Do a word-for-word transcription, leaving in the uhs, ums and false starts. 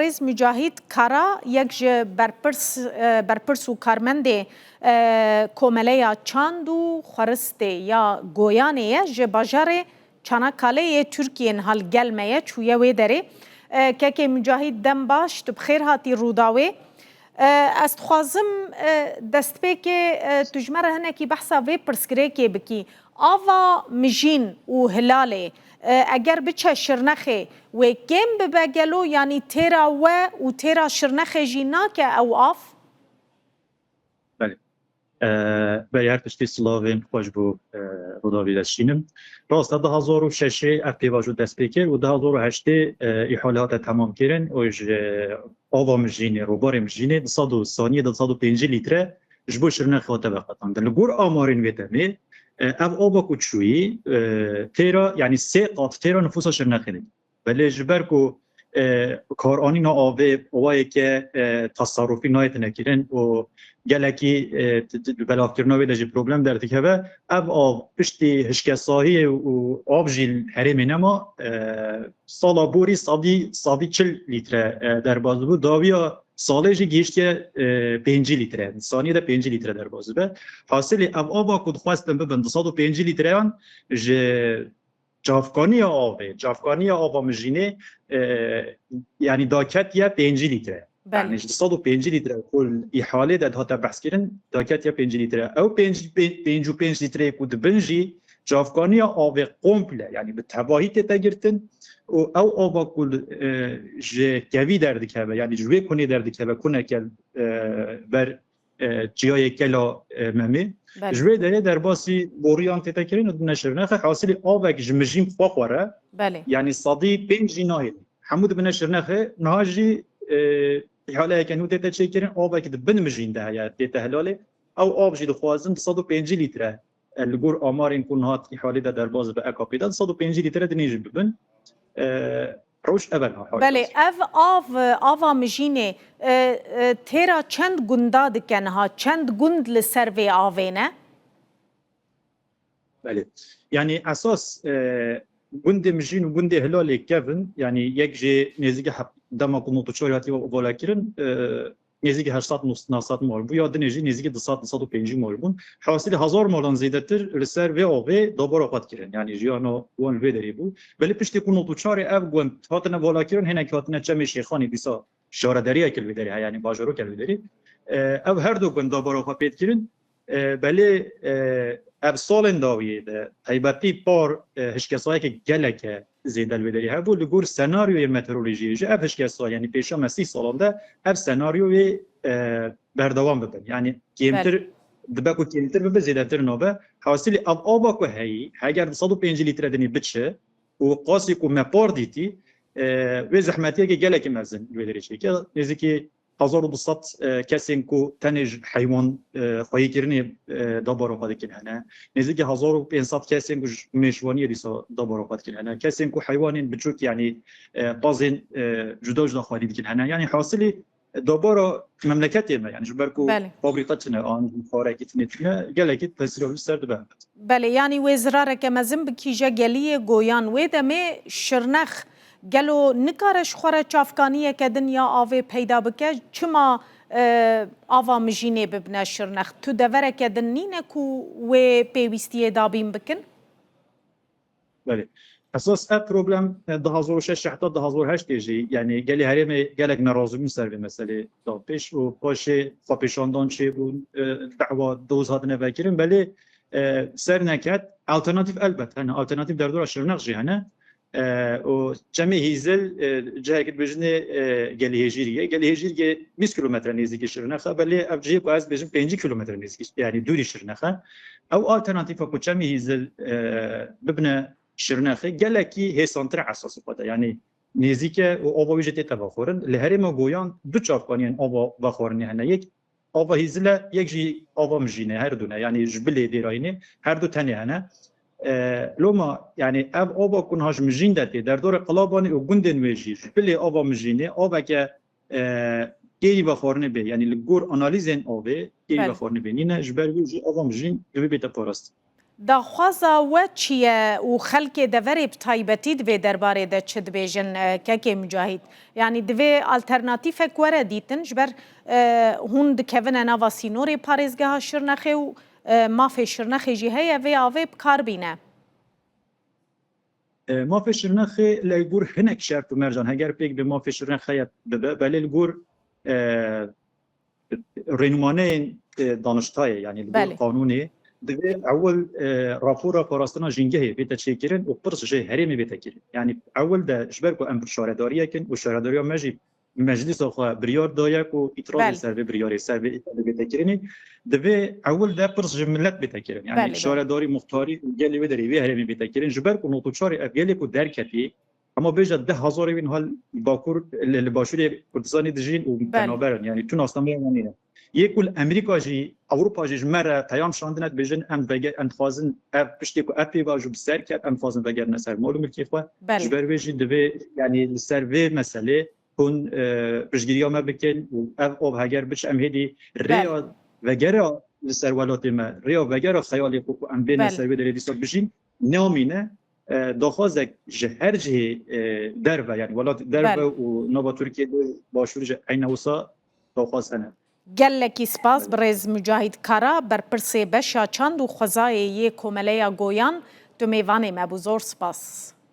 Rêz Mücahîd Kara, yek ji berpirs, e, berpirs û karmendê, e, Komeleya Çand û Xweristê ya Goyanê ye, ji bajarê Çanakkale yê Tirkiyê niha li gel me ye, çûye wê derê. E, kekê Mücahîd, dem baş, tu bi xêr hatî Rûdawê. E, ez dixwazim, e, destpêkê, e, tu ji me re hinekî behsa vê pirsgirêkê bikî. Ava Mijîn û Hilalê, e, eger biçe Şirnexê, wê kêm bibe gelo, yanî têra we û têra Şirnexê jî nake ew av? Belê. E, berî her tiştî silavên xweş bo, e, Rûdawê de şînim. Rast e, du hazar û şeşê ev pêvajo dest pê kir û du hazar û heştê, e, îhale hate temam kirin û ji ava Mijînê, rûbarê Mijînê, du sed û saniyê de du sed û pêncî lître ji bo Şirnexê hate veqetandin. Li gor amarên wê demê, e, ev ava ku çûyî, e, têra, yanî sê qat têra nifûsa Şirnexê dike. Belê ji ber ku, e, karanîna avê awayeke, e, tasarrufî nayê tine kirin û gelekî, e, t-, t-, belavkirina wê de jî problem derdikeve. Ev av piştî hişkesahiyê û av jî li herêmê nema, e, sala borî sedî, sedî çil lître, e, derbas dibû. Dawiya salê jî gihiştiye, e, pêncî lître. Saniyê de pêncî lître derbas dibe. Hasilî ev ava ku dixwestin bibin du sed û pêncî lîtreyan ji çavkaniya avê, çavkaniya ava Mijînê, e, yanî daketiye pêncî lître. Belê. Yanî ji du sed û pêncî lître ku li îhalê de dihate behskirin, daketiye pêncî lître. Ew pênc, pê-, pêncî û pênc lîtreyê ku dibin jî çavkaniya avê komple, yanî bi tevahî tête girtin û ew ava ku, e, ji kevî derdikeve, yanî ji wê kunê derdikeve, kuneke, e, ber e, çiyayê Kela, e, Memê. Belê. Ji wê derê derbasî boriyan tête kirin û dibine Şirnexê. Hasilî avek ji Mijîn xwe xwe re, Belê. yanî sedî pênc jî nahêlin. Hemû dibine Şirnexê. Niha jî, e, îhaleyeke nû tête çêkirin, avek di bin Mijîn de heye, tête Hilalê. Ew av jî dixwazin du sed û pêncî lître, e, li gor amarên ku niha îhalê de derbas dibe ekapê de, du sed û pêncî lître dinê jî bibin. E, Roj ev e niha. Belê, ev av, ava Mijînê, e, e, têra çend gunda dike niha? Çend gund li ser vê avê ne? Belê. Yanî esas, e, gundê Mijîn û gundê Hilalê kevin, yanî yek jê nêzîkî hep-, dema ku nod û çar hatî vala kirin, e, nêzîkî heşt sed neh sed mal bû, ya dinê jî nêzîkî du sed, du sed û pêncî mal bûn. Hasilî hezar malan zêdetir li ser vê avê dabara xwe dikirin. Yanî jiyana wan li vê derê bû. Belê piştî ku nod û çarê ev gund hatine valakirin, hinek hatine Çemê Şêxanê, dîsa şaredariyeke li vê derê heye, yanî bajarokê li vê derê. E, ev her du gund dabara xwe pê dikirin. E, belê, e, ev salên dawiyê de taybetî par, e, hişkesayeke geleke zêde li vê derê hebû. Li gor senaryoyê meteorolojiyê jî ev hişkesa, yanî pêşiya me sî salan de ev senaryoyê, e, berdewam bibin. Yanî kêmtir Belê. dibe ku kêmtir bibe, zêdetir nabe. Hasilî ev ava ku heyî, heger du sed û pêncî lître dinî biçe û qasî ku me par dîtî, e, wê zehmetiyeke gelekî mezin li wê derê çêke. Nêzîkî hezar û du sed, e, kesên ku tenê ji heywan, e, xweyîkirinê, e, dabara xwe dikin hene. Nêzîkî hezar û pênc sed kesên ku ji mêşvaniyê dîsa dabara xwe dikin hene. Kesên ku heywanên biçûk, yanî, e, qazên, e, cuda cuda xwedî dikin hene. Yanî hasilî, e, dabara memleketê me, yanî ji ber ku Belê. fabrîka tune an, xwarekî tune tune, gelekî tesîra wî ser dibe. Belê, yanî wê zirareke mezin bi kîje geliyê goyan. Wê demê Şirnex gelo nikare ji xwe re çavkaniyeke din ya avê peyda bike? Çima, e, ava Mijînê bibine Şirnex? Tu devereke din nîne ku wê pêwîstiyê dabîn bikin? Belê. Esas ev problem, e, du hazar û şeş heta du hazar û heştê jî, yanî gelê herêmê gelek nerazîbûn ser vê meselê da pêş û paşê xwepêşandan çêbûn, e, dehwa doz hatine vekirin. Belê, e, ser neket, alternatîf elbet hene. Alternatîf derdora Şirnex jî hene. E, û Çemê Hîzil, e, cihekî dibêjinê, e, Gelê Hêjîrgê. Gelê Hêjîrgê bîst kîlometre nêzîkî Şirnex e. Belê ev cihê ku ez dibêjim pêncî kîlometre nêzîkî, yanî dûrî Şirnex e. Ew alternatîfa ku Çemê Hîzil, e, bibine Şirnexê gelekî hêsantir e esasî xwe de. Yanî nêzîk e û ava wî jî tête vexwarin. Li herêma Goyan du çavkaniyên ava vexwarinê hene. Yek ava Hîzil e, yek jî ava Mijîn e, her du ne. Yanî ji bilê Dêrayînê her du tenê hene. E, loma, yanî ev ava ku niha ji Mijîn de tê, derdorê Qelabanê û gundên wê jî, ji bilê ava Mijînê, aveke, e, kêrî vexwarinê bê. Yanî li gor analîzên avê kêrî Belê. vexwarinê bê. Nîne, ji ber wî jî ava Mijîn divê bête parastin. Daxwaza we çi ye û xelkê deverê bi taybetî di vê derbarê de çi dibêjin, e, kekê Micahîd? Yanî divê alternatîfek were dîtin, ji ber, e, hûn dikevine nava sînorê parêzgeha Şirnexê û, e, mafê Şirnexê jî heye vê avê bi kar bîne. E, mafê Şirnexê li gor hinek şert û mercan, heger pêk bi mafê Şirnexê bibe, belê li gor, e, rênûmaneyên, e, daniştayê, yanî li gor Belê. qanûnê, divê ewil, e, rapora parastina jîngehê bête çêkirin û pirs ji herêmê bête kirin. Yanî ewil de ji ber ku em şaredariyek in û şaredariya me jî meclîsa xwe biryar daye ku îtirazê Belê. ser vê biryarê, ser vê îtirazê bête kirinê, divê ewil de pirs ji milet bête kirin. Yanî Belê, belê. şaredarî, muxtarî û gelê wê derê vê herêmê bête kirin. Ji ber ku nod û çarê ev gelê ku derketî, Hema bêje deh hezarê wî niha li Bakur, li, li Başûrê Kurdistanê dijîn û Belê. penaber in. Yanî tu nasnameya wan nîne. Yê ku li Amerîka jî, Ewropa jî ji me re peyam şandine, dibêjin em vege-, em dixwazin ev piştê ku ev pêvajo bi ser ket, em dixwazin vegerine ser mal û milkê xwe. Belê. Ji ber vê jî divê, yanî li ser vê meselê hûn, e, piştgiriya me bikin û ev av heger biçe, em hêdî Belê. rêya vegera li ser welatê me, rêya vegera xeyalê xwe ku em bêne Belê. ser wê derê dîsa bijîn, namîne. E, daxwazek ji her cihê, e, derve, yanî welat derve Belê. û nava Tirkiyê de başûr jî eyne wisa daxwaz hene. Gelekî spas birêz Micahîd Kara, berpirsê beşa çand û xwezayê yê Komeleya Goyan, tu mêvanê me bû. Zor spas.